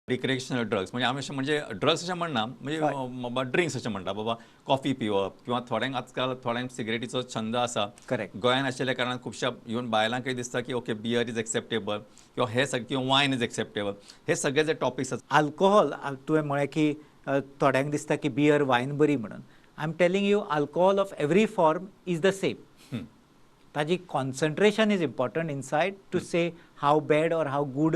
Recreational drugs म्हणजे आमी अशें म्हणजे ड्रग्स अशें म्हणना, म्हणजे ड्रिंक्स अशें म्हणटा बाबा, कॉफी पिवप किंवा थोड्यांक आजकाल थोड्यांक सिगरेटीचो छंद आसा. गोंयान आशिल्ल्या कारणान खुबश्या इवन बायलांकय दिसता की ओके, बियर is acceptable किंवा हे सगळे किंवा वायन is acceptable, हे सगळे जे टॉपिक्स आसा. अल्कोहोल तुवें म्हळें की थोड्यांक दिसता की बियर वायन बरी म्हणून. I am telling you, alcohol of every form is the same. ताजी concentration is important inside to say how bad or how good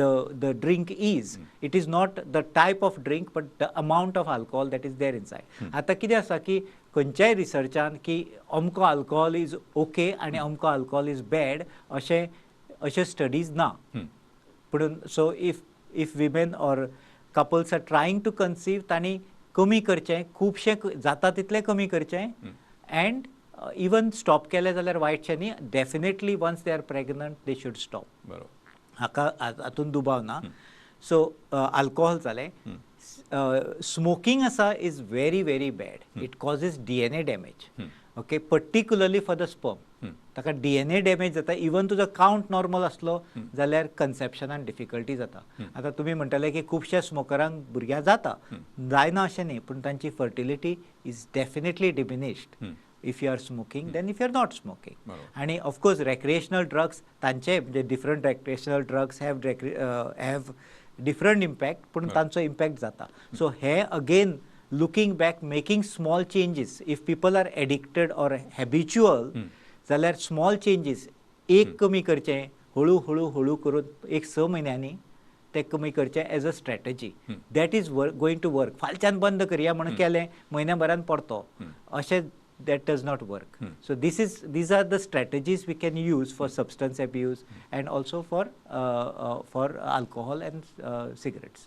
the drink is. It is not the type of drink but the amount of alcohol that is there inside. आतां कितें आसा की खंयच्याय रिसर्चान की अमको alcohol is okay आनी अमको alcohol is bad अशें अश्यो स्टडीज ना. पुणून so if women or couples are trying to conceive, तांणी कमी करचें, खुबशें जाता तितलें कमी करचें एंड इवन स्टॉप केलें जाल्यार वायटशें न्ही. Definitely once they are pregnant, they should stop. हाका हातून दुबाव ना. सो अल्कोहोल जालें. स्मोकींग आसा is very very bad. It causes DNA damage, okay, particularly for the sperm. ताका डीएनए डॅमेज जाता. इवन तुजो कावंट नॉर्मल आसलो जाल्यार कन्सेप्शनान डिफिकल्टी जाता. आतां तुमी म्हणटले की खुबश्या स्मोकरांक भुरग्यां जाता, जायना अशें न्ही, पूण तांची fertility is definitely diminished if you are smoking than if you are not smoking. आणि ऑफकोर्स रेक्रिएशनल ड्रग्स तांचे म्हणजे different recreational drugs have different impact, पूण तांचो इम्पॅक्ट जाता. सो हे again, looking back, making small changes, if people are addicted or habitual जाल्यार small changes एक कमी करचें, हळू हळू हळू करून एक 6 म्हयन्यांनी ते कमी करचें as a strategy that is work going to work. फालच्यान बंद करया म्हणून केलें, म्हयन्या भरान परतो अशें, that does not work. So this is these are the strategies we can use for substance abuse and also for alcohol and cigarettes.